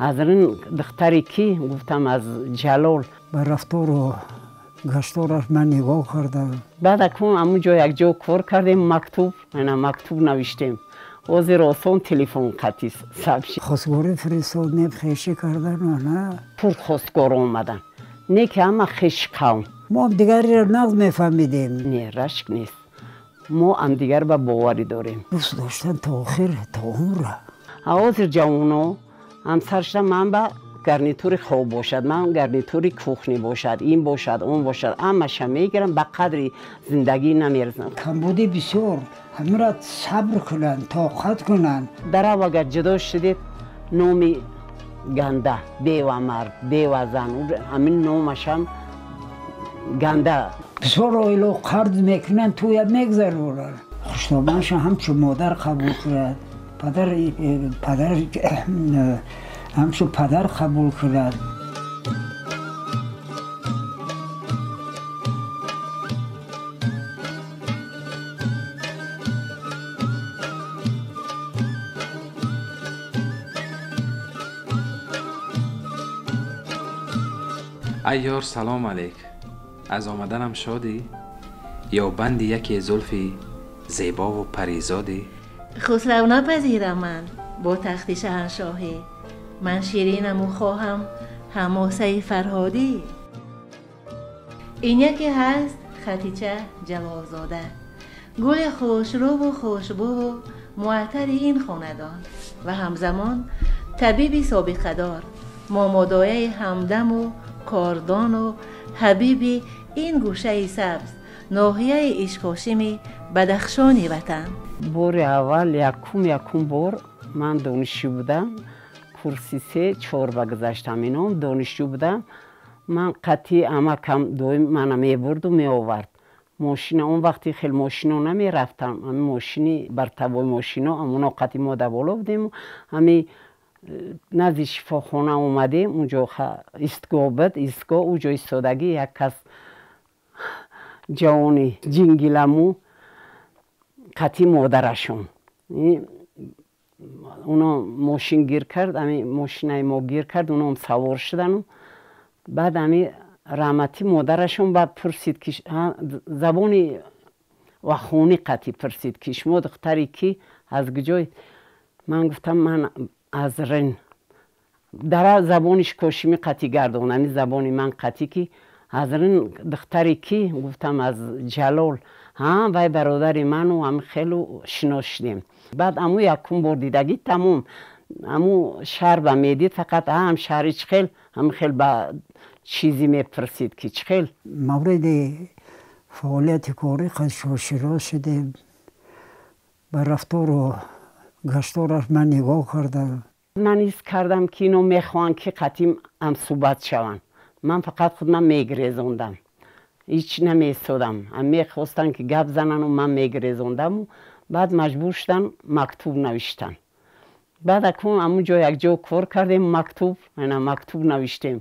Аз ин духтари кӣ? Гуфтам аз Ҷалол. Ба рафтору гашторааш ман нигоҳ кардам. Баъд акун ҳамун ҷо якҷо кор кардем, мактуб, ана мактуб навиштем. Ҳозир осон телефон қатӣ саб шид. Хостгорӣ фиристодем, хешӣ кардан, ана. Пур хостгор омадан. Не ки ҳама хеш қавм. Мо дигареро нағз мефаҳмидем. Не, рашк нест. Мо ҳамдигар ба боварӣ дорем. Дӯст доштан то охир, то умра. Ҳозир ҷавоно ҳамсар шуда, ман ба гарнитури хоб бошад, ман гарнитури кухни бошад, ин бошад, он бошад, ҳамаша мегирам, ба қадри зиндагӣ намерасам. Камбудӣ бисёр, ҳамаро сабр кунанд, тоқат кунанд. Дарав агар ҷудо шудед, номи ганда, бева мард, бева зан, ҳамин номашам ганда. Бисёр оило қарз мекунанд, тӯя мегзаронанд. Хушноманша ҳамчун модар қабул кунад, падар падар ҳамчун падар қабул кунад. Ай ёр, салом алейк. Аз омаданам шодӣ? Ё банди яке зулфи зебову паризодӣ? Хусрав напазирам ман бо тахти шаҳаншоҳӣ. Ман ширинаму хоҳам ҳамосаи фарҳодӣ. Ин яке ҳаст Хатича Ҷалолзода, гули хушрӯву хушбӯву муаттари ин хонадон ва ҳамзамон табиби собиқадор, момодояи ҳамдаму кордону ҳабиби ин гӯшаи сабз, ноҳияи Ишкошими Бадахшони ватан. Бори аввал якум бор ман донишҷӯ будам, курси 3-4 ба гузаштам, ином донишҷӯ будам. Ман қатъи амакам доим мана мебурду меовард. Мошина он вақти хел мошино намерафтам, ами мошини бартавои мошино, амоно қатъи мо дар боло будем. Ами назди шифохона омадем, унҷо истгоҳ буд, истгоҳ уҷо истодагӣ як кас ҷавони ҷингиламу қатъи модарашон. Уно мошин гир кард, ами мошинаи мо гир кард, уном савор шудану баъд ами раҳматӣ модарашон баъд пурсид ки забони вахонӣ қатъи пурсид ки шумо духтари кӣ, аз куҷой? Ман гуфтам ман аз Рен. Дара забони шикошимӣ қатъи гардон, ами забони ман қатъи ки аз Рен духтари кӣ? Гуфтам аз Ҷалол. Ҳа, вай бародари ману ами хелу шинос шудем. Баъд аму якум бор дидагӣ тамом. Аму шаҳр ба медид, фақат ҳам шаҳри чӣ хел, ҳам хел ба чизе мепурсид ки чӣ хел. Мавриди фаъолияти корӣ шинос шудем, ба рафтору гашторааш ман нигоҳ кардам. Ман ҳис кардам ки ино мехоҳанд ки қатъи ҳамсӯҳбат шаванд. Ман фақат худман мегирезондам, ҳеҷ намеистодам. Мехостанд ки гап занану ман мегирезондаму баъд маҷбур шудам мактуб навиштам. Баъд акун ҳамун ҷо якҷо кор кардем, мактуб, ана мактуб навиштем.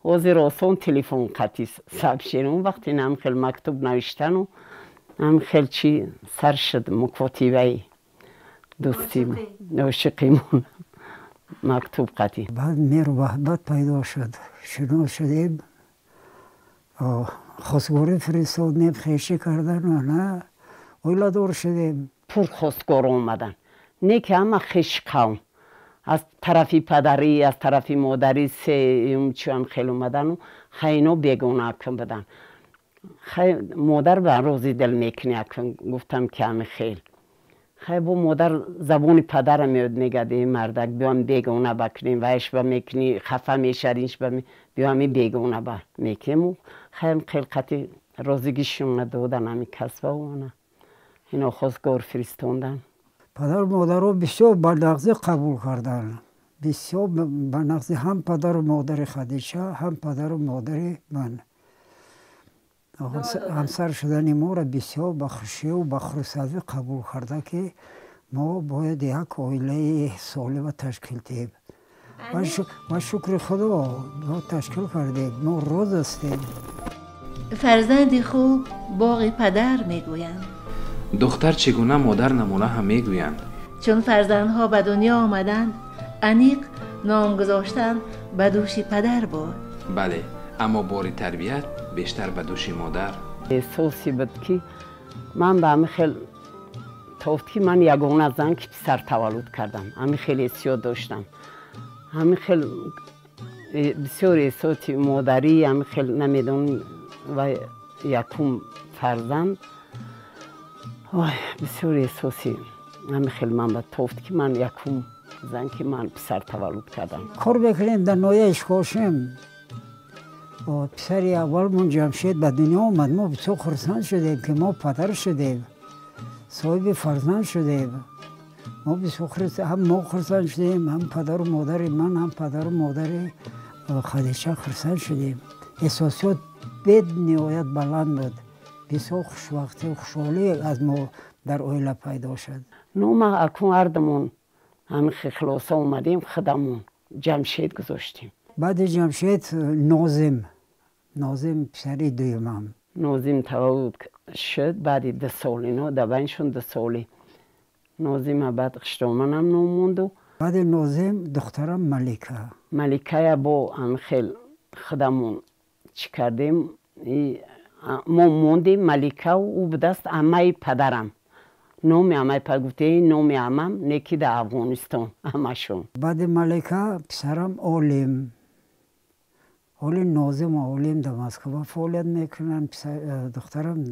Ҳозир осон телефон қатъи саб шед. Он вақт ин ҳам хел мактуб навиштану ҳам хел чӣ сар шуд мукотибаи дӯстимон, ошиқимон мактуб қатъи. Баъд меҳру муҳаббат пайдо шуд, шинос шудем, хостгорӣ фиристодем, хешӣ кардан, ана оиладор шудем. Пур хостгор омадан, не ки ҳама хеш қавм, аз тарафи падарӣ, аз тарафи модарӣ сеюм чиам хел омадану хай ино бегона акн будан. Хай модар ба рози дил мекунӣ акн, гуфтам ки ҳами хел. Хай бо модар забони падара меояд, мегӯяд э мардак биёам бегона ба кунем, вайш ба мекунӣ хафа мешавад, инш ба биёам бегона ба мекунему. Хайм хел қатъи розигишонна додан ҳами касбаву ана ино хостгор фиристондан. Падару модаро бисёр ба нағзӣ қабул карданд, бисёр ба нағзӣ, ҳам падару модари Хадича, ҳам падару модари ман. Ҳамсар шудани моро бисёр ба хушию ба хурсандӣ қабул карда, ки мо бояд як оилаи солима ташкил диҳем. Ва шукри Худо мо ташкил кардем, мо роз ҳастем. Фарзанди хуб боғи падар мегӯянд. Духтар чӣ гуна модар намуна ҳам мегӯянд. Чун фарзандҳо ба дунё омаданд, аниқ Ном гузоштан ба дӯши падар буд. Бале, аммо бори тарбият бештар ба дӯши модар. Эҳсосе буд, ки ман ба ҳамин хел тофт, ки ман ягона зан, ки писар таваллуд кардам. Ҳамин хел эҳсиёт доштам, ҳамин хел бисёр эҳсоси модарӣ, ҳамин хел намедонам, ва якум фарзанд, ой, бисёр эҳсоси ҳамин хел ман ба тофт, ки ман якум зан, ки ман писар таваллуд кардам. Кор мекунем дар ноҳияи Ишкошим. Писари аввалмон Ҷамшед ба дунё омад. Мо бисёр хурсанд шудем, ки мо падар шудем, соҳиби фарзанд шудем. Мо бисёр ҳам мо хурсанд шудем, ҳам падару модари ман, ҳам падару модари Хадича хурсанд шудем. Эҳсосиёт бениҳоят баланд буд. Бисёр хушвақтию хушҳолӣ аз мо дар оила пайдо шуд. Ну, ма акун ҳардумон ҳамин хулоса омадем, худамон Ҷамшед гузоштем. Баъди Ҷамшед Нозим, Нозим писари дуюмам. Нозим таваллуд шуд баъди 2 сол, ино дар байншон 2 соли. Нозима баъд хиштоманам ном монду. Баъди Нозим духтарам Малика. Маликая бо ҳамин хел худамон чӣ кардем, мо мондем Маликау. Ӯ будаст амаи падарам, номи амаи падар гуфте, номи амам неки дар Афғонистон амашон. Баъди Малика писарам Олим. Олим, Нозиму Олим дар Москва фаъолият мекунанд. Духтарам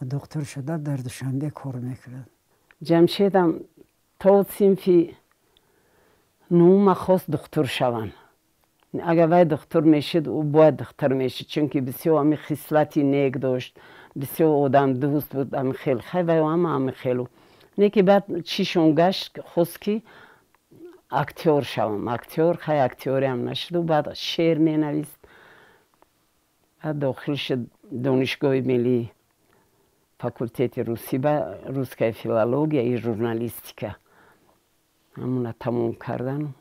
духтур шуда, дар Душанбе кор мекунад. Ҷамшедам то синфи нуҳума хост духтур шаванд. Агар вай духтур мешуд, ӯ бояд духтур мешуд, чунки бисёр ҳами хислати нек дошт, бисёр одамдӯст буд. Ҳами хел хай вай ҳама ҳами хелу не, ки баъд чишон гашт, хост, ки актёр шавам, актёр. Хай, актёриам нашуду. Баъд шеър менавист. Баъд дохил шуд Донишгоҳи миллӣ, факултети русӣ ба русская филология и журналистика. Ҳамуна тамом кардан,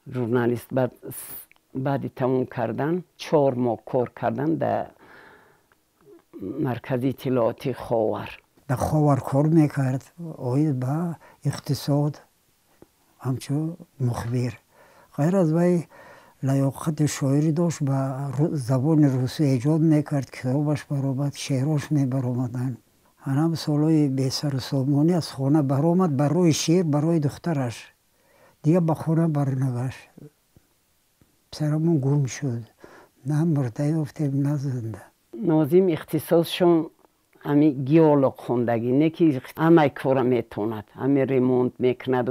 журналист. Баъди тамом кардан 4 моҳ кор кардан дар маркази иттилооти Ховар. Дар Ховар кор мекард оид ба иқтисод, ҳамчун мухбир. Ғайр аз вай лаёқати шоирӣ дошт, ба забони русӣ эҷод мекард, китобаш баромад, шеърош мебаромаданд. Ҳанам солҳои бесару сомонӣ аз хона баромад барои шир, барои духтараш. Дигар ба хона барнагашт. Писарамон гум шуд, на мурда ёфтем, на зинда. Нозим ихтисосшон ҳами геолог хондагӣ, не ки ҳамаи кора метавонад, ҳами ремонт мекунад,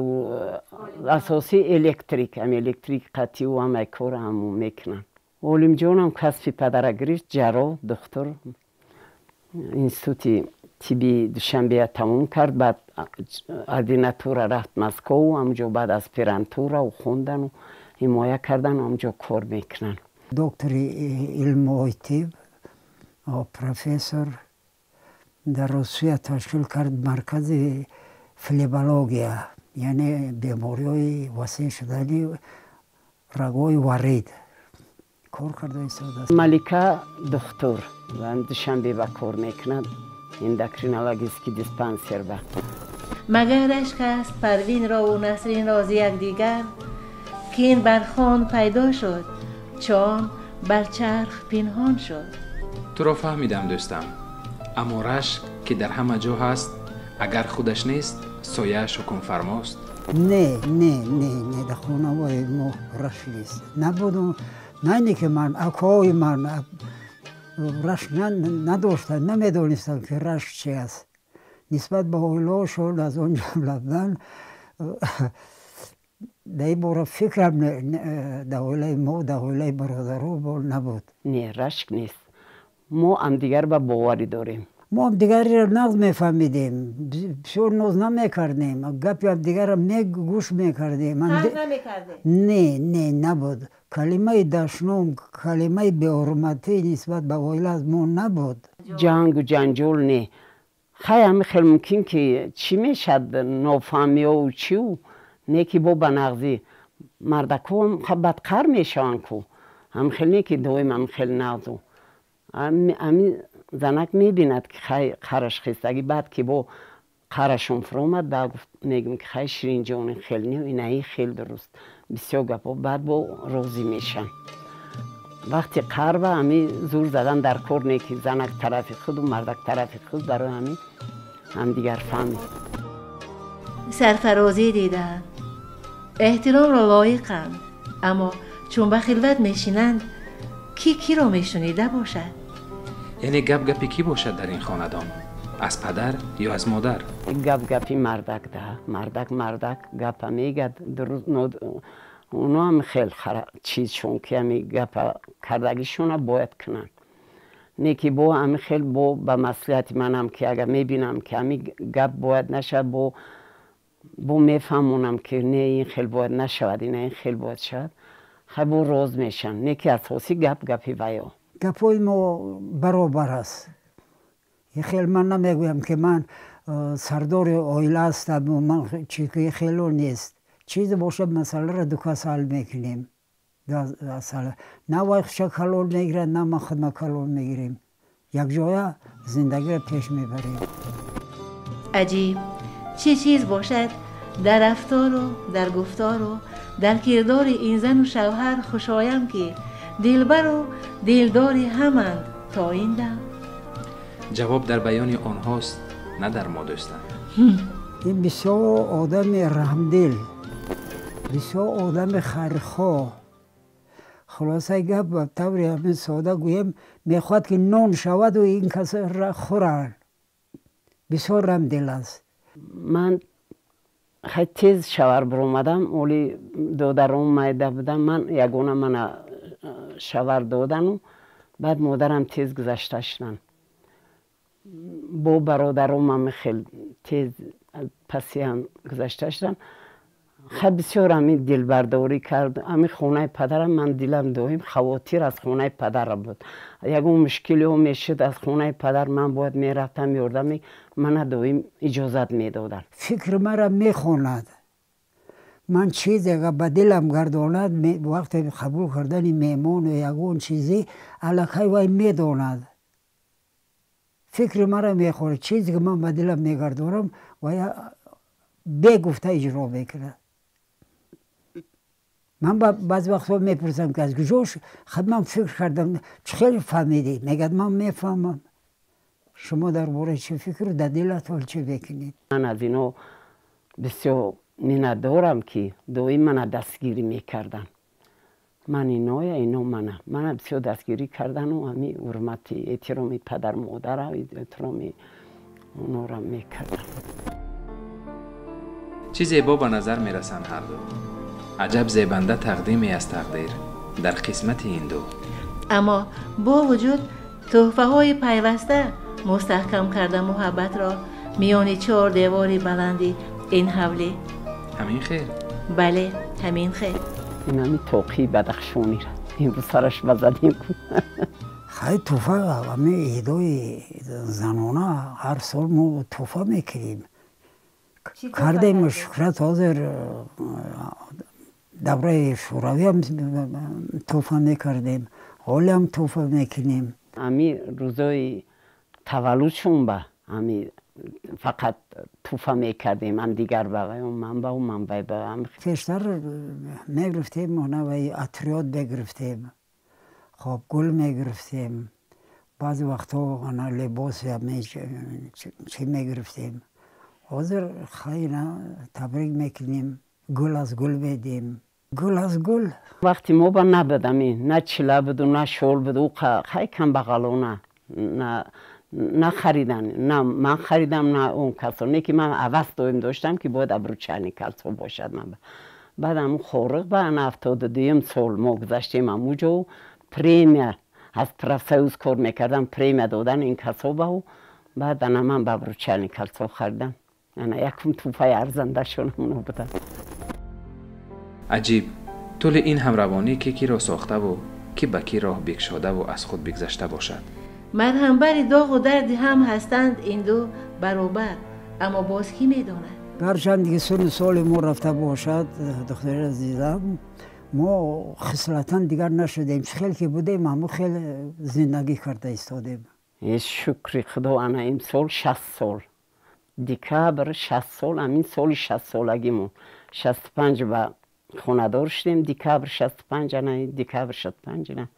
асосӣ электрик, ҳами электрик қатъиу ҳамаи кора ҳамон мекунад. Олимҷонам касби падара гирифт, ҷарроҳ, духтур. Институти тибби Душанбея тамом кард, баъд ординатура рафт Москов, ҳамҷо баъд аспирантура хондану ҳимоя кардану ҳамҷо кор мекунанд. Доктори илмҳои тиб, профессор. Дар Русия ташкил кард маркази флебология, яъне бемориҳои васеъ шудани рагҳои варид кор карда истодааст. Малика духтур, Душанбе ба кор мекунад, эндокринологический диспансер ба. Магар рашк аст Парвинро насринро зи якдигар, ки ин бар хон пайдо шуд, чон бар чарх пинҳон шуд? Туро фаҳмидам, дӯстам, аммо рашк, ки дар ҳама ҷо ҳаст, агар худаш нест, сояаш ҳукмфармост. Не, не, не, не, дар хонаҳои мо рашк нест, набуду. На ине ки ман, акои ман рашк надоштанд, намедонистанд, ки рашк чи аст. Нисбат ба оилаҳошон, аз он ҷумла ман, дар ин бора фикрам дар оилаи мо, дар оилаи бародаро набуд. Не, рашк нест, мо ҳамдигар ба боварӣ дорем. Мо ҳамдигарро нағз мефаҳмидем, бисёр ноз намекардем, гапи ҳамдигарро гӯш мекардем. Не, не, набуд калимаи дашном, калимаи беҳурматӣ нисбат ба оила аз мо набуд. Ҷангу ҷанҷол не. Хай, ҳами хел мумкин, ки чӣ мешад, нофаҳмиёу чиу, не ки бо ба нағзӣ мардакҳо бадқар мешаванд ку, ҳами хел не ки доим ҳами хел нағзу. Ҳами занак мебинад, ки хай қараш хистагӣ, баъд ки бо Қарашон фуромад, баъд гуфт мегӯм ки хай Ширинҷон, ин хел не, инаи хел дуруст. Бисёр гапҳо баъд бо розӣ мешан. Вақти қарба ҳами зур задан дар кор не, ки занак тарафи худу мардак тарафи худ, барои ҳами ҳамдигар фаҳмид. Сарфарозӣ дидаанд, эҳтиромро лоиқанд, аммо чун ба хилват мешинанд, кӣ киро мешунида бошад? Яъне гап гапи кӣ бошад дар ин хонадон? Аз падар ё аз модар? Гап гапи мардак да, мардак гапа мегад, дуруст оно ҳам хел чизшон ки ҳами гапа кардагишона бояд кунанд. Не ки бо ҳами хел бо ба маслиҳати манам ки агар мебинам ки ҳами гап бояд нашавад, бо мефаҳмонам ки не, ин хел бояд нашавад, ина ин хел бояд шавад. Хай бо роз мешаванд. Не ки асосӣ гап гапи ваё. Гапҳои мо баробар аст. Хел ман намегӯям ки ман сардори оила ҳастам, ман хело нест. Чизе бошад, масъаларо ду кас ҳал мекунем. На вай худша калон мегирад, на ман худма калон мегирем. Якҷоя зиндагиро пеш мебарем. Аҷиб чӣ чиз бошад дар рафтору дар гуфтору дар кирдори ин зану шавҳар хушоям, ки дилбару дилдори ҳаманд то ин дам. Ҷавоб дар баёни онҳост, на дар мо, дӯстам. Ин бисёр одами раҳмдил, бисёр одами хайрхоҳ. Хулосаи гап ба таври ҳамин сода гӯем, мехоҳад ки нон шаваду ин касра хӯранд. Бисёр раҳмдил аст. Ман хай тез шавар биромадам, оли додаром майда будам, ман ягона мана шавар додану баъд модарам тез гузашта шуданд. Бо бародаромам хел тез пасиам гузашта шуданд. Хай бисёр ҳамин дилбардорӣ кард. Ҳамин хонаи падарам ман дилам доим хавотир аз хонаи падарам буд. Ягон мушкилиҳо мешуд аз хонаи падар, ман бояд мерафтам ёрдам, мана доим иҷозат медоданд. Фикри мара мехонад. Ман чизе ба дилам гардонад, вақте қабул кардани меҳмону ягон чизе, аллакай вай медонад. Фикри мара мехонад. Чизе ки ман ба дилам мегардонам, вай бегуфта иҷро мекунад. Ман баъзе вақтҳо мепурсам ки аз куҷо хад ман фикр кардам, чӣ хеле фаҳмидӣ? Мегӯяд ман мефаҳмам. Шумо дар бораи чӣ фикр дар дилатон чӣ мекунед? Ман аз ино бисёр миннатдорам ки доим мана дастгирӣ мекарданд. Ман иноя, ино мана. Мана бисёр дастгирӣ кардану ҳами ҳурмати эҳтироми падар модара, эҳтироми онора мекардам. Чӣ зебо ба назар мерасанд ҳарду. Аҷаб зебанда тақдиме аз тақдир дар қисмати ин ду. Аммо бо вуҷуд тӯҳфаҳои пайваста мустаҳкам карда муҳаббатро миёни чор девори баланди ин ҳавлӣ. Ҳамин хел? Бале, ҳамин хел. Ин ҳами тоқии бадахшонира имрӯз сараш ба задем. Хай тӯҳфа ҳами идои занона ҳар сол мо тӯҳфа мекунем. Кардем, шукрат, ҳозир давраи шӯравиам тӯҳфа мекардем, ҳолиам тӯҳфа мекунем. Ҳами рӯзои таваллудшон ба ҳами фақат тӯҳфа мекардем ҳамдигар ба ман ба ман ба. Пештар мегирифтем наваи атриёт мегирифтем, хоб гул мегирифтем, баъзе вақтҳо ана либос чӣ мегирифтем. Ҳозир хайна табрик мекунем, гул аз гул медиҳем. Гул аз гул. Вақти мо ба набуд ҳамин, на чила буду, на шол буду, хай камбағалона на харидан, на ман харидам, на он касо. Не ки ман ҳавас доим доштам ки бояд обручальный кольцо бошад ман. Баъд ҳамун хориқ ба ана 72-юм сол мо гузаштем ҳамуҷо, премия аз профсоюз кор мекардам, премия додан ин касо бау. Баъд ана ман ба обручальный кольцо харидам. Ана якум тӯҳфаи арзандашон ҳамуно буданд. Аҷиб, тӯли ин ҳамравонӣ ки киро сохтаву ки ба ки роҳ бикшодаву аз худ бигзашта бошад. Марҳамбари доғу дарди ҳам ҳастанд ин ду баробар, аммо боз кӣ медонад? Гарчанд ки сину соли мо рафта бошад, духтари азизам, мо хислатан дигар нашудем. Чӣ хел ки будем, ҳамон хел зиндагӣ карда истодем. Шукри Худо, ана имсол 60 сол. Декабр 60 сол, ҳамин соли 60 солагимон. 65 ба хонадор шудем, декабр 65, ана декабр 65, на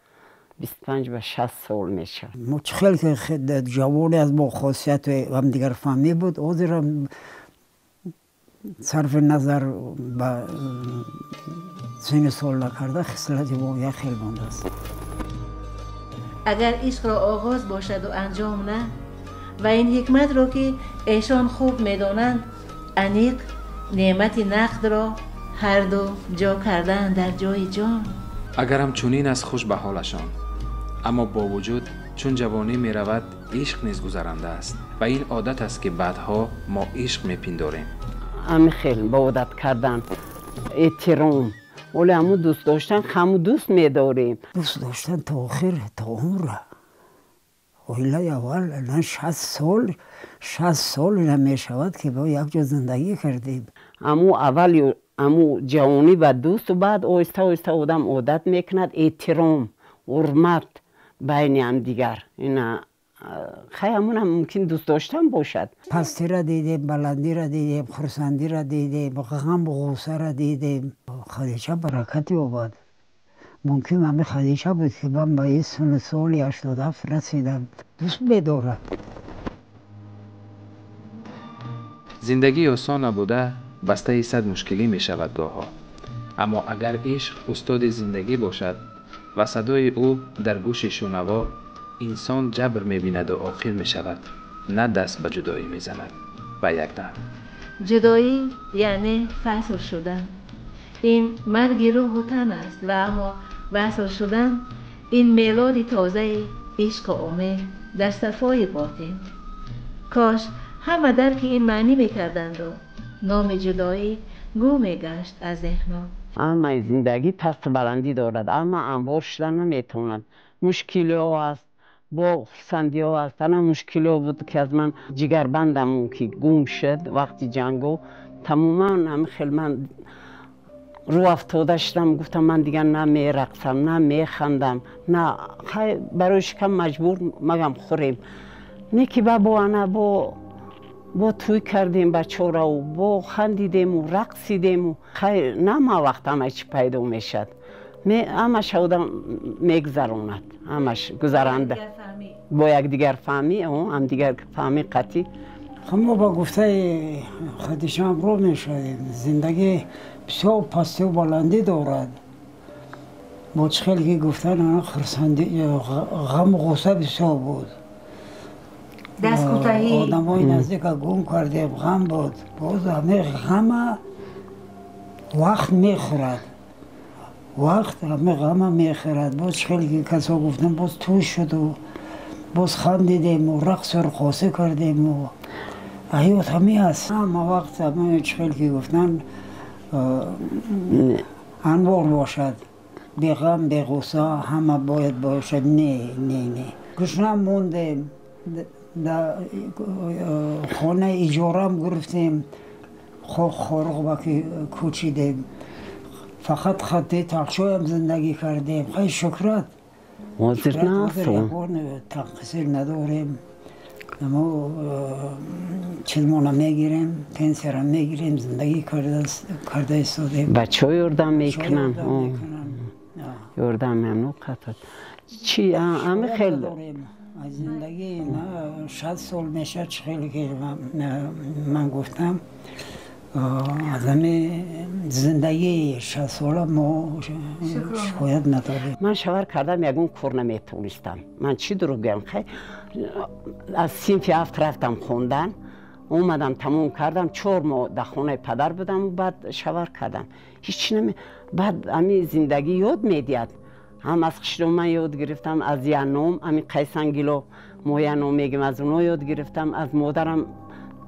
25 ба 60 сол мешавад. Мо чӣ хел ки ҷавоне аз бо хосияту ҳамдигарфаҳмӣ буд, ҳозирам сарфи назар ба синни сол накарда хислати мо як хел мондааст. Агар ишқро оғоз бошаду анҷом на, ва ин ҳикматро ки эшон хуб медонанд, аниқ неъмати нақдро ҳарду ҷо кардан дар ҷои ҷон. Агарам чунин аст, хуш ба ҳолашон, аммо бо вуҷуд чун ҷавонӣ меравад, ишқ низ гузаранда аст ва ин одат аст, ки баъдҳо мо ишқ мепиндорем. Ҳамин хел ба одат кардан, эҳтиром, оле ҳамун дӯст доштан, ҳамун дӯст медорем. Дӯст доштан то охир, то умр. Оилаи аввал на 60 сол, 60 сол мешавад, ки бо якҷо зиндагӣ кардем. Ҳамун аввали ҳамун ҷавонӣ ба дӯсту баъд оҳиста оҳиста одам одат мекунад, эҳтиром, ҳурмат байни ҳамдигар. Ина хай ҳамунам мумкин дӯст доштан бошад. Пастира дидем, баландира дидем, хурсандира дидем, ғаму ғуссара дидем. Хадича баракат ёбад. Мумкин ҳами Хадича буд, ки ман ба ин синну соли 87 расидам. Дӯст медорад. Зиндагӣ осон набуда, бастаи сад мушкилӣ мешавад гоҳҳо. Аммо агар ишқ устоди зиндагӣ бошад ва садои ӯ дар гӯши шунаво, инсон ҷабр мебинаду оқил мешавад, на даст ба ҷудоӣ мезанад ва якдам. Ҷудоӣ яъне фасл шудан. Ин марги рӯҳу тан аст, ва аммо васл шудан ин мелоди тозаи ишқу умед дар сафои ботин. Кош ҳама дарки ин маънӣ мекарданду номи ҷудоӣ гӯ мегашт аз зеҳно. Ҳамаи зиндагӣ пасту баландӣ дорад, ҳама анвор шуда наметавонад. Мушкилиҳо аст, бо хурсандиҳо аст. Ана мушкилиҳо буд, ки аз ман ҷигарбандам ки гум шуд вақти ҷангу. Тамоман ҳамин хел ман рӯ афтода шудам, гуфтам ман дигар на мерақсам, на механдам, на хай барои шикам маҷбур магам хӯрем. Не ки ба бо ана бо тӯй кардем бачорау, бо хандидему рақсидему. Хай на ҳама вақт ҳама чӣ пайдо мешавад. Ҳамаш одам мегузаронад, ҳамаш гузаранда. Бо якдигарфаҳмӣ, ҳамдигарфаҳмӣ қатъӣ. Мо ба гуфтаи Хадича ҳамроҳ мешавем. Зиндагӣ бисёр пастию баландӣ дорад. Бо чӣ хеле ки гуфтан, хурсандӣ, ғаму ғусса бисёр буд. Одамои наздика гум кардем, ғам буд. Боз ҳамин ғама вақт мехӯрад. Вақт ҳамин ғама мехӯрад. Боз чӣ хеле ки касо гуфтан, боз тӯй шуду боз хандидему рақсу рқосӣ кардему. Ҳаёт ҳамин аст. Ҳама вақт ҳамин чӣ хеле ки гуфтан анвор бошад. Беғам, беғусса ҳама бояд бошад. Не, не, не. Гушна мондем, хонаи иҷорам гирифтем, хоруғ ба ки кӯчидем. Фақат хатти тақшоям зиндагӣ кардем. Хай шукрат. Ҳозир танқисир надорем. Мо чизмона мегирем, пенсияра мегирем, зиндагӣ карда истодем. Бачаҳо ёрдам мекунанд. Ёрдам мемнун қатъ. Чӣ ҳамин хел аз зиндагӣ 60 сол мешавад, чӣ хеле ки ман гуфтам, аз ҳамин зиндагии 60 сола мо шикоят надорем. Ман шавар кардам, ягон кор наметавонистам. Ман чӣ дурӯғ гӯям? Хай аз синфи 7 рафтам хондан, омадам тамом кардам, 4 моҳ дар хонаи падар будам, баъд шавар кардам. Ҳеҷ наме баъд ҳамин зиндагӣ ёд медиҳад. Ҳам аз қишлоқ ман ёд гирифтам, аз яном, ҳамин қайсангило мо яном мегӯем, аз оно ёд гирифтам, аз модарам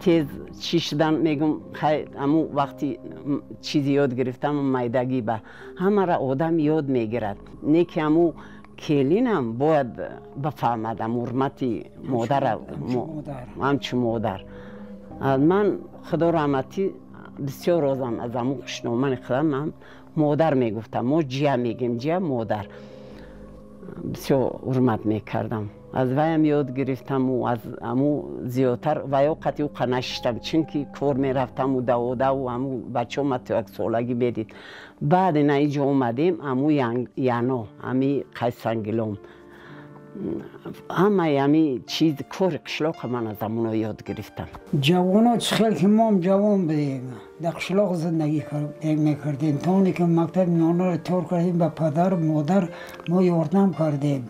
тез чӣ шудан мегӯм, хай ҳамун вақти чизе ёд гирифтам, майдагӣ ба ҳамаро одам ёд мегирад. Не ки ҳамун келинам бояд бафаҳмад ам ҳурмати модара, ҳамчун модар. Ман худо раҳматӣ бисёр розам аз ҳамун хушномани худам, ман модар мегуфтам, мо ҷия мегӯем, ҷия модар. Бисёр ҳурмат мекардам. Аз ваям ёд гирифтаму аз аму зиёдтар ваё қати ӯ нашиштам, чунки кор мерафтаму даводаву аму бачао ма то яксолагӣ медид. Баъд ина иҷо омадем, аму яно ами қайсангилом ҳамаи ами чиз кори қишлоқа ман аз амуно ёд гирифтам. Ҷавоно чӣ хел ки моам ҷавон будем, дар қишлоқ зиндагӣ мекардем. То оне ки мактаби миёнаро тор кардем, ба падару модар мо ёрдам кардем,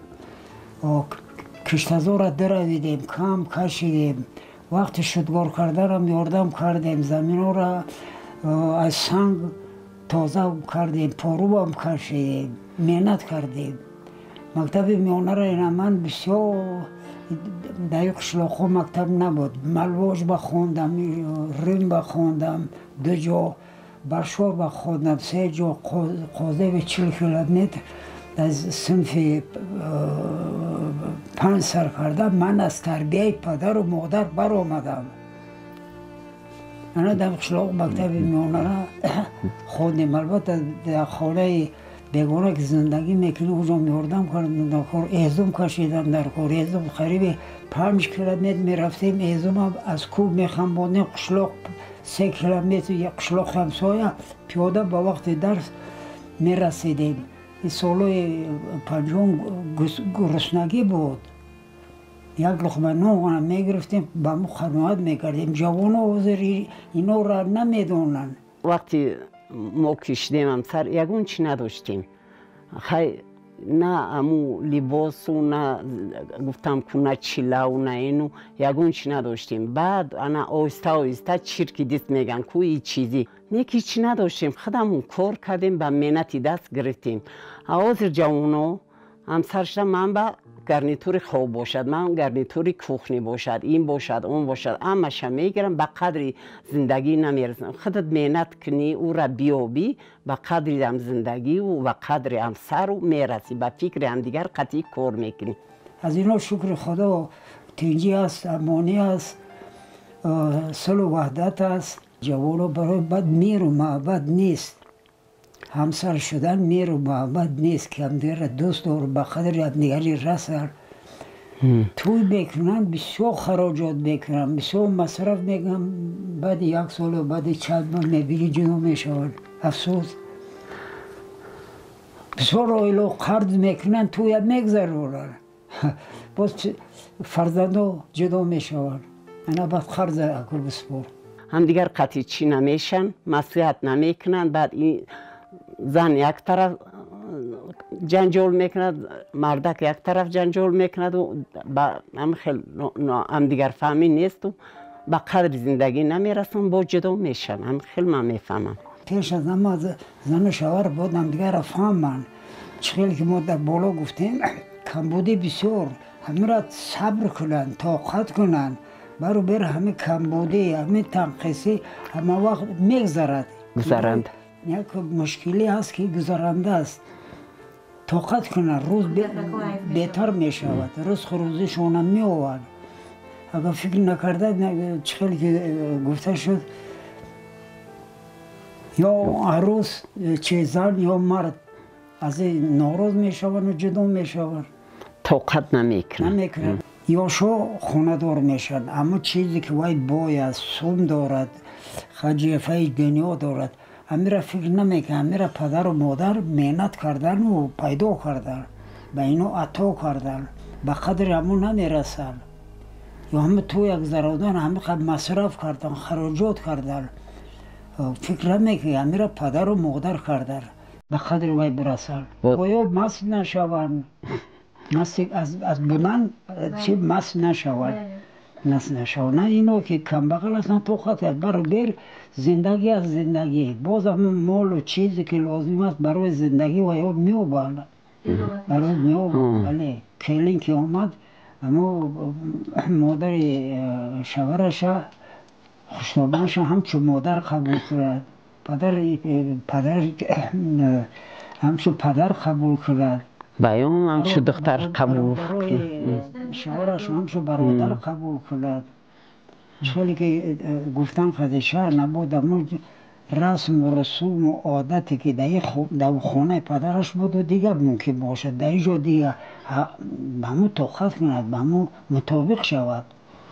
киштазорро даравидем, кам кашидем, вақти шудгор карданам ёрдам кардем, заминҳоро аз санг тоза кардем, порубам кашидем, меҳнат кардем. Мактаби миёнаро ина ман бисёр дар қишлоқҳо мактаб набуд. Малвоҷ ба хондам, Рим ба хондам, ду ҷо, Баршор ба хондам, се ҷо, Қозеви 40 километр. Аз синфи 5 сар карда ман аз тарбияи падару модар баромадам. Ана дар қишлоқ мактаби миёнара хондем. Албатта, дар хонаи бегона ки зиндагӣ мекунӣ, уҷо ёрдам кардам дар кор, эзум кашидам дар кор. Эзум қариби 5 километр мерафтем, эзумам аз кӯҳ мехамбондем, қишлоқ 3 километр, қишлоқ ҳамсоя, пиёда ба вақти дарс мерасидем. Ин солҳои панҷум гуруснагӣ буд. Як луқма нон мегирифтем, ба мо қаноат мекардем. Ҷавоно ҳозир инора намедонанд. Вақти мо кишидем ҳамсар, ягон чӣ надоштем. Хай, на аму либосу, на гуфтам ку, на чилаву, на ину, ягон чӣ надоштем. Баъд ана оҳиста оҳиста чирки дист меган ку и чизи не ки чӣ надоштем, худамон кор кардем, ба меҳнати даст гирифтем. А ҳозир ҷавоно ҳамсар шуда, ман ба гарнитури хоб бошад, ман гарнитури кухни бошад, ин бошад, он бошад, ҳамаша мегирам, ба қадри зиндагӣ намерасам. Худат меҳнат кунӣ, ӯра биёбӣ, ба қадри ҳам зиндагиву ба қадри ҳамсару мерасӣ, ба фикри ҳамдигар қатъӣ кор мекунӣ. Аз ино шукри Худо, тинҷӣ аст, амонӣ аст, сулҳу ваҳдат аст. Ҷавоно барои бад меҳру муҳаббат нест. Ҳамсар шудан меҳру муҳаббат нест, ки ҳамдигарро дӯст дору ба қадри ҳамдигари расанд. Тӯй мекунанд, бисёр хароҷот мекунанд, бисёр масраф мекунанд, баъди як солу баъди чанд моҳ мебинӣ ҷудо мешаванд. Афсӯс, бисёр оило қарз мекунанд, тӯя мегзаронанд, боз фарзандо ҷудо мешаванд. Ана баъд қарз акул биспор. Ҳамдигар қатъи чӣ намешанд, маслиҳат намекунанд. Баъд ин зан як тараф ҷанҷол мекунад, мардак як тараф ҷанҷол мекунаду ба ҳам хел ҳамдигарфаҳмӣ несту ба қадри зиндагӣ намерасанд, бо ҷудо мешаванд. Ҳам хел ман мефаҳмам. Пеш аз ҳама зану шавҳар бояд ҳамдигарро фаҳманд. Чӣ хеле ки мо дар боло гуфтем, камбудӣ бисёр, ҳаминро сабр кунанд, тоқат кунанд. Бару бер ҳамин камбудӣ, ҳамин танқисӣ ҳама вақт мегзарад. Гузаранд. Як мушкилӣ ҳаст, ки гузаранда аст. Тоқат кунанд, рӯз беҳтар мешавад, рӯз хурӯзишона меовард. Агар фикр накарда, чӣ хеле ки гуфта шуд, ё арӯс че зан ё мард аз ин нороз мешаванду ҷудо мешаванд. Тоқат намекунанд. Намекунанд. Ёшо хонадор мешаванд, аммо чизе ки вай бой аст, сум дорад, хаҷефаи дунё дорад, ҳамира фикр намекунад. Ҳамира падару модар меҳнат кардану пайдо кардан, ба ино ато кардан, ба қадри ҳамон намерасанд. Ё ҳама тӯя гузародан, ҳама масраф кардан, хароҷот кардан, фикр намекунад. Ҳамира падару модар кардан, ба қадри вай бирасанд. Оё маст нашаванд, аз будан чи маст нашаванд, маст нашаванд. На ино ки камбағал ҳастанд, тоқат аст. Бару бер зиндагӣ аст, зиндагӣ. Боз ҳамон молу чизе ки лозим аст барои зиндагӣ ва ё меёбанд, барои меёбанд. Бале, келин ки омад, амо модари шавҳараша, хушнобанаша ҳамчун модар қабул кунад, падар ҳамчун падар қабул кунад, баён ҳамчун духтар қабул барои шавҳараш ҳамчун бародар қабул кунад. Чӣ хеле ки гуфтан, Хадиша набуд, амо Расму русуму одате ки дар хонаи падараш буду дигар мумкин бошад, дар ин ҷо дигар ба ҳамун тоқат кунад, ба ҳамун мутобиқ шавад.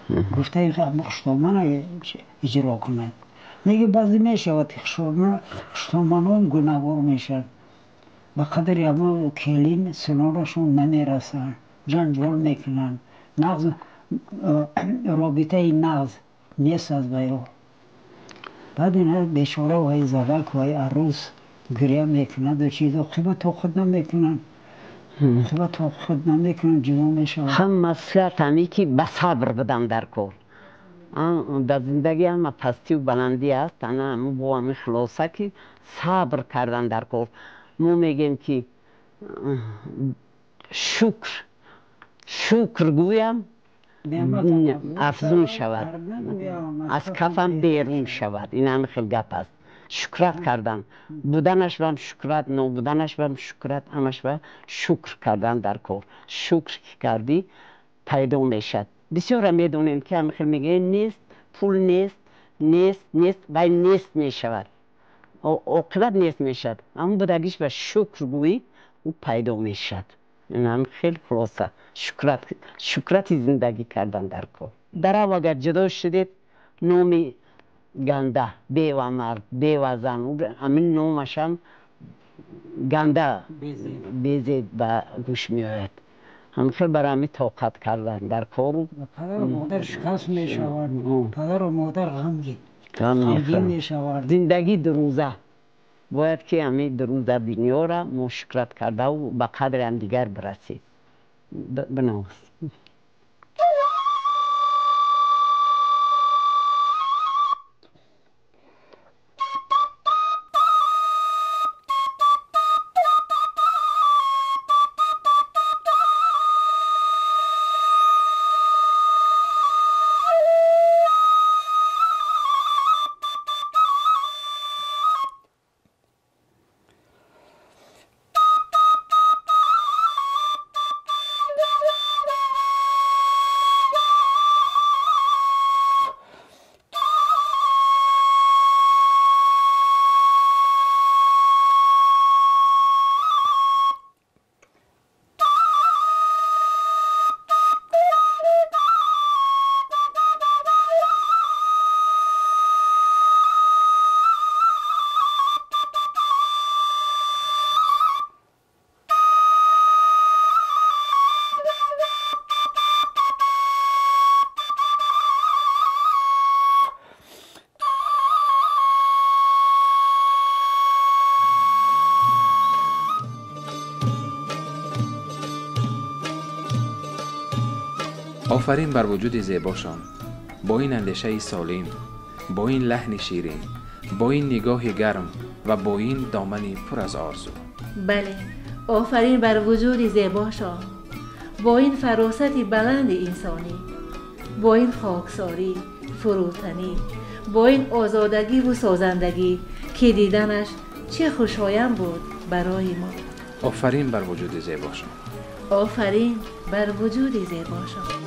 Гуфтаи хуштомана иҷро кунад. Неги баъзе мешавад ки хуштоманон гунаҳгор мешаванд. Ба қадри ҳамун келин синонашон намерасанд, ҷанҷол мекунанд. Нағз робитаи нағз нест аз вайо. Баъд ина бечора вай задак вай арӯс гиря мекунаду чиз оқибат тоқат намекунанд. Оқибат тоқат намекунанд, ҷудо мешаванд. Ҳам маслиҳат ҳаме ки ба сабр будам дар кор. Дар зиндагӣ ҳама пастию баландӣ аст, ана бо ҳамин хулоса ки сабр кардан дар кор. Мо мегӯем ки шукр гӯям афзун шавад, аз кафам берун шавад. Ин ҳамин хел гап аст. Шукрат кардан, буданаш бам шукрат, нобуданаш бам шукрат, ҳамаш ба шукр кардан дар кор. Шукр ки кардӣ пайдо мешавад. Бисёра медонем ки ҳамин хел мегӯем нест, пул нест, нест, нест, вай нест мешавад. Оқибат нест мешавад. Ҳамун будагиш ба шукр гӯӣ, ӯ пайдо мешавад. Ин ҳамин хел хулоса. Шукрати зиндагӣ кардан дар кор. Дарав агар ҷудо шудед, номи ганда, бева мард, бева зан, ҳамин номашам ганда безеб ба гӯш меояд. Ҳамин хел барои ҳамин тоқат кардан дар кору. Падару модар шикаст мешаванд, падару модар ғамгин мешаванд. Зиндагӣ дурӯза. Бояд ки ҳамин дурӯза дунёра мо шукрат кардаву ба қадри ҳамдигар бирасем. Бинавис. Офарин бар вуҷуди зебошон, бо ин андешаи солим, бо ин лаҳни ширин, бо ин нигоҳи гарм ва бо ин домани пур аз орзу. Бале, офарин бар вуҷуди зебошон, бо ин фаросати баланди инсонӣ, бо ин хоксорӣ, фурӯтанӣ, бо ин озодагиву созандагӣ, ки диданаш чӣ хушоянд буд барои мо. Офарин бар вуҷуди зебошон. Офарин бар вуҷуди зебошон.